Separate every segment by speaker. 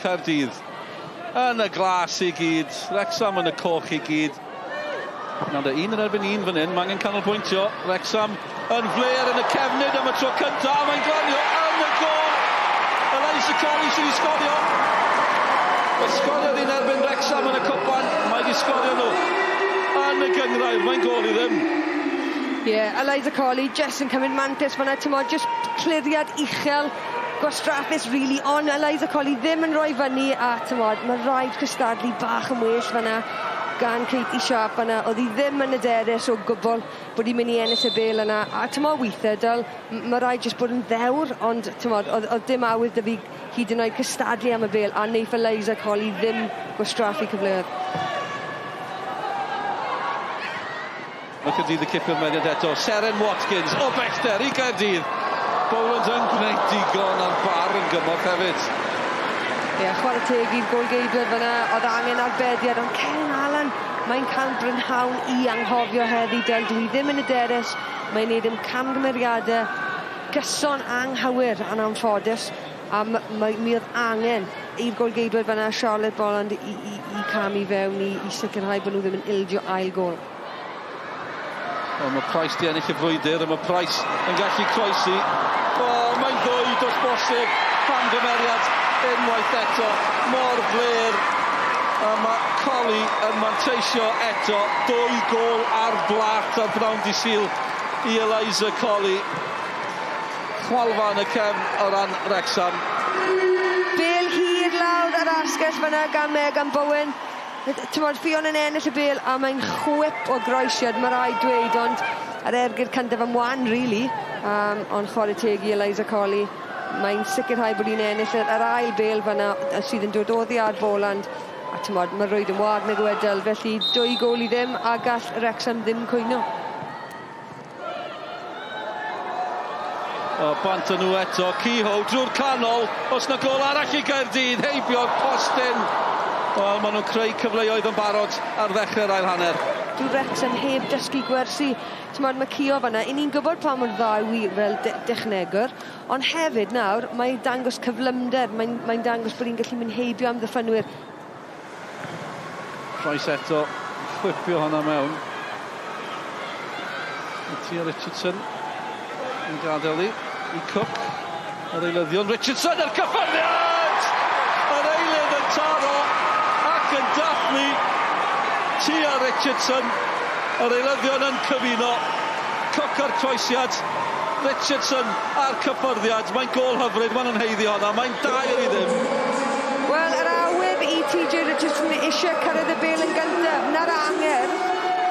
Speaker 1: Caerdydd yn y glas i gyd, Wrecsam yn y coch i gyd. Nawr un yn erbyn un fan hyn, mae angen canolbwyntio. Wrecsam yn fler yn y cefnid am y tro cyntaf, a mae'n glanio yn y gol! Eliza Colley sydd wedi sgorio. Fe sgoriodd un erbyn Wrecsam yn y cwpan, mae wedi sgorio nhw yn y gynghrair, mae'n gol i ddim.
Speaker 2: Ie, yeah, Eliza Colley jyst yn cymryd mantais fan'na, t'mod, jyst cliriad uchel, gwastraffus really, ond Eliza Colley ddim yn rhoi fyny a t'mod, ma' rhaid cystadlu bach yn well fan'na gan Katie Sharp fan'na, o'dd hi ddim yn hyderus o gwbl bod hi'n mynd i ennill y bêl yna, a t'mod withe Dyl, ma' raid jyst bod yn ddewr, ond t'mod, o'dd o'dd dim awydd 'da fi hyd yn oed cystadlu am y bêl, a neiff Eliza Colley ddim gwastraffu cyfleoedd.
Speaker 1: Mae Caerdydd yn cipio'r meddiant eto. Seren Watkins o bellter i Gaerdydd. Boland yn gwneud digon a'r bar yn gymorth hefyd.
Speaker 2: Ie, yeah, chwarae teg i'r golgeidwad fyna. Oedd angen arbediad, ond Ken Allen, mae'n cael brynhawn i anghofio heddi, Del. Dwi ddim yn hyderus. Mae'n neud yn camgymeriadau gyson anghywir yn anffodus. A mae, mi oedd angen i'r golgeidwad fyna, Charlotte Boland, i, i, i camu fewn i, i sicrhau bod nhw ddim yn ildio ail gol.
Speaker 1: O, mae Price di ennill y frwydr, a mae Price yn gallu croesi. O, mae'n ddwy dos bosib. Camgymeriad unwaith eto, mor fler. A mae Colli yn manteisio eto. Dwy gol ar blat ar bnawn di Sul i Eliza Colli. Chwalfa yn y cefn o ran Wrecsam.
Speaker 2: Bel hir lawr yr asgell fyna gan Megan Bowen. T'mod, Ffion yn ennill y bêl a mae'n chwip o groesiad, mae rhaid dweud, ond yr ergyd cyntaf am wan, really. Um, ond chwarae teg i Eliza Colley. Mae'n sicrhau bod hi'n ennill yr, yr ail bêl fyna sydd yn dod oddi ar Boland. A t'mod, mae rwyd yn wag nag yw e Dyl, felly dwy gôl i ddim a gall Wrexham ddim cwyno.
Speaker 1: O, bant â nhw eto. Kehoe drwy'r canol. Os na gol arall i Gaerdydd, heibio'r postyn. Wel, maen nhw'n creu cyfleoedd yn barod ar ddechrau'r ail hanner.
Speaker 2: Dyw Wrexham heb dysgu gwersi. T'mod, mae Kehoe fan'na, 'yn ni'n gwybod pa mor dda yw hi fel de dechnegwr, ond hefyd nawr, mae'n dangos cyflymder, mae'n mae dangos bod hi'n gallu mynd heibio amddiffynwyr.
Speaker 1: Price eto, chwipio hwnna mewn. Tia Richardson yn gadael i, i Cook. Yr eilyddion, Richardson a'r cyffyrddiad! Yr eilydd yn taro ac yn dathlu. Tia Richardson, yr eilyddion yn cyfuno. Cook a'r croesiad, Richardson a'r cyffyrddiad. Mae'n gôl hyfryd, maen nhw'n haeddu honna, mae'n dair i ddim.
Speaker 2: Wel, yr awydd i TJ Richardson eisiau cyrraedd y bêl yn gyntaf, na'r angerdd.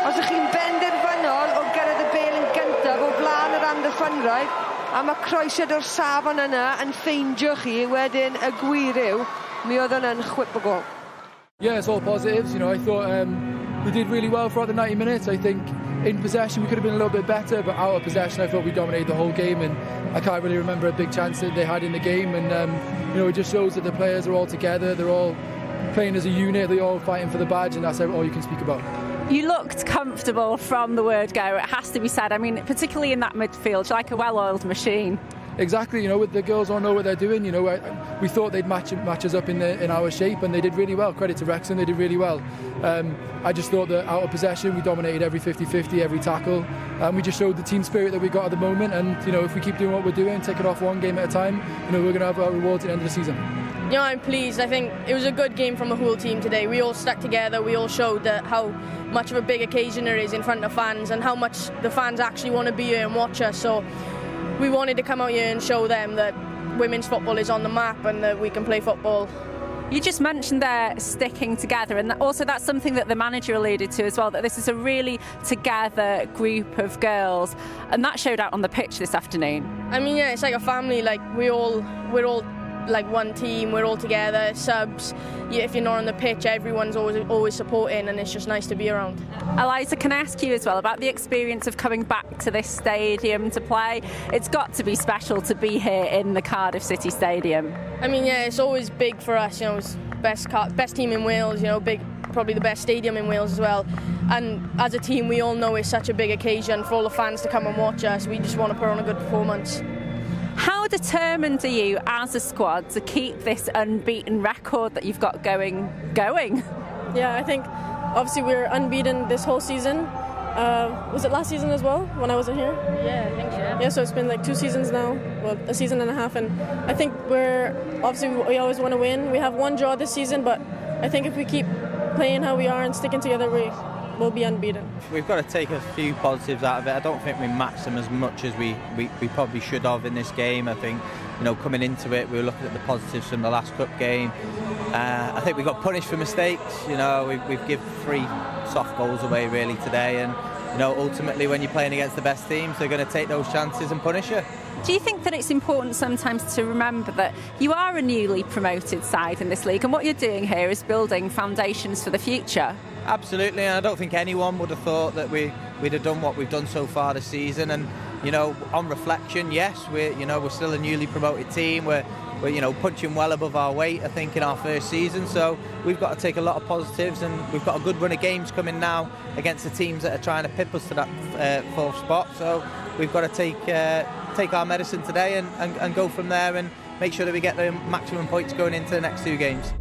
Speaker 2: Os ych chi'n benderfynol o gyrraedd y bêl yn gyntaf o flaen yr amddiffynwraig, a mae croesiad o'r safon yna yn ffeindio chi, wedyn y gwir yw, mi oedd hwnna'n chwip o gôl.
Speaker 3: Yeah, it's all positives. You know, I thought um, we did really well throughout the 90 minutes. I think in possession we could have been a little bit better, but out of possession I thought we dominated the whole game and I can't really remember a big chance that they had in the game. And, um, you know, it just shows that the players are all together. They're all playing as a unit. They're all fighting for the badge and that's all you can speak about.
Speaker 4: You looked comfortable from the word go, it has to be said. I mean, particularly in that midfield, you're like a well-oiled machine.
Speaker 3: Exactly, you know, the girls all know what they're doing. You know, we thought they'd match match us up in the in our shape, and they did really well. Credit to Wrexham, they did really well. Um, I just thought that out of possession, we dominated every 50-50, every tackle, and we just showed the team spirit that we got at the moment. And you know, if we keep doing what we're doing, take it off one game at a time, you know, we're going to have our rewards at the end of the season.
Speaker 5: You know, I'm pleased. I think it was a good game from the whole team today. We all stuck together. We all showed that how much of a big occasion there is in front of fans and how much the fans actually want to be here and watch us. So we wanted to come out here and show them that women's football is on the map and that we can play football.
Speaker 4: You just mentioned there sticking together, and also that's something that the manager alluded to as well, that this is a really together group of girls, and that showed out on the pitch this afternoon.
Speaker 5: I mean, yeah, it's like a family. Like we all, we're all like one team. We're all together. Subs. Yeah, if you're not on the pitch, everyone's always always supporting, and it's just nice to be around.
Speaker 4: Eliza, can I ask you as well about the experience of coming back to this stadium to play? It's got to be special to be here in the Cardiff City Stadium.
Speaker 5: I mean, yeah, it's always big for us. You know, it's best best team in Wales. You know, big probably the best stadium in Wales as well. And as a team, we all know it's such a big occasion for all the fans to come and watch us. We just want to put on a good performance.
Speaker 4: How determined are you as a squad to keep this unbeaten record that you've got going going?
Speaker 5: Yeah, I think obviously we're unbeaten this whole season. Was it last season as well when I wasn't here?
Speaker 6: Yeah, I think so.
Speaker 5: Yeah, so it's been like 2 seasons now, well, a season and a half, and I think we're obviously we always want to win. We have one draw this season, but I think if we keep playing how we are and sticking together, we will be unbeaten.
Speaker 7: We've got to take a few positives out of it. I don't think we matched them as much as we probably should have in this game. I think, you know, coming into it, we were looking at the positives from the last cup game. I think we got punished for mistakes. You know, we've given 3 soft goals away really today, and you know, ultimately when you're playing against the best teams, they're going to take those chances and punish you.
Speaker 4: Do you think that it's important sometimes to remember that you are a newly promoted side in this league, and what you're doing here is building foundations for the future?
Speaker 7: Absolutely, and I don't think anyone would have thought that we'd have done what we've done so far this season. And you know, on reflection, yes, we're still a newly promoted team. We're you know, punching well above our weight, I think, in our first season. So we've got to take a lot of positives, and we've got a good run of games coming now against the teams that are trying to pip us to that 4th spot. So we've got to take our medicine today and go from there and make sure that we get the maximum points going into the next 2 games.